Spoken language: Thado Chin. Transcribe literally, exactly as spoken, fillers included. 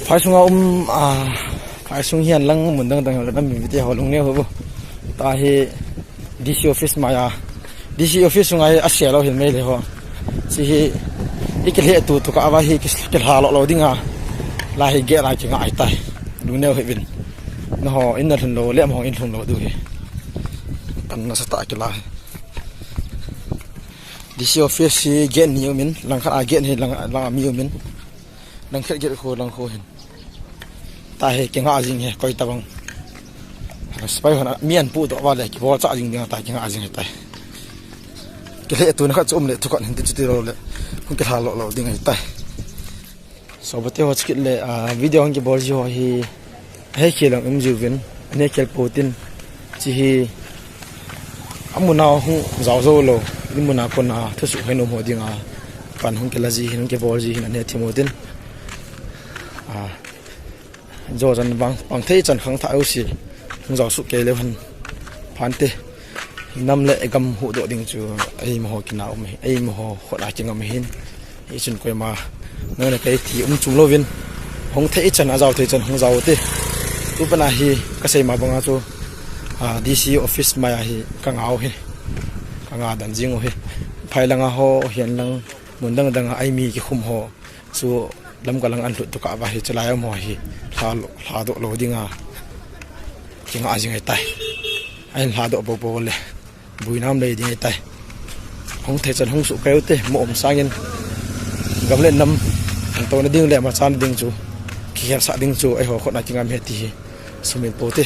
Phai sunga um, ah, phai sung hihen lang mun dang dang ho le nam mite ho lungneo ho bu. Tahi D C office maiya. D C office sunga hi asel lou hin mei le ho. Hiche hi i kilheh tu tu kah a hi ki, kilha lou lou dinga. Lai hi gate a kinga ahitai. Lungneo hih uvin. Nangho in nalhun lou le amahon in lhun lou diu ahi. Pan nasatah a kila hi. D C office hi gate ni umin, langkhat a gate hi lang, lang a mi umin. Langkhat gate khu lang khu hin. Tahi kinga jing hi, koi tabang. Sepai hon mi ahin pudoh uva le, kibolcha jing dinga tahi kinga jing ahitai. Kilheh tuna khat chu um le, thu khat hin ti chu tilou le. Hung kilha lou lou ding ahitai. Sopi te ho, chukit le, ah, video hung kibol ji ho hi, ahe khel lang um jiuvin, ane khel pou tin, hiche hi, amun a hung jao jou lou, ni mun a kona, thusoh hoi nom ho dinga, pan hung kila ji hin, hung kibol ji hin, ane thim u tin. Ah, jo chan vang, pang thei chan khang tha u si, hung jao soh kei leu hen, phante. Nam le gam huhdoh ding chu, eimaho kin a um ahi, eimaho khut a kingam ahin. Hichun koima, nang le kei ti um chom louvin, hung thei chan, ajao thei chan, hung jao u te. Tu pan a hi, kasei ma banga chu, ah, D C office maiya hi, kanga u hi, kanga dan jing u hi. Phai langa ho, hihen lang, mun dang dang a, eimi kikhum ho. Chu Lamka lang ahin lhut tu kah a hi, chulai a um ho hi, lha, lhadoh lou dinga, kinga jing ahitai. Ahin lhadoh bou bou le, buina um lei ding ahitai. Hung thei chan hung soh kei u te, mo um sangin, gam le nam, an touna ding le, machana ding chu, kikhel sah ding chu, eiho khut a kingam ahi ti hi, sumil pou te.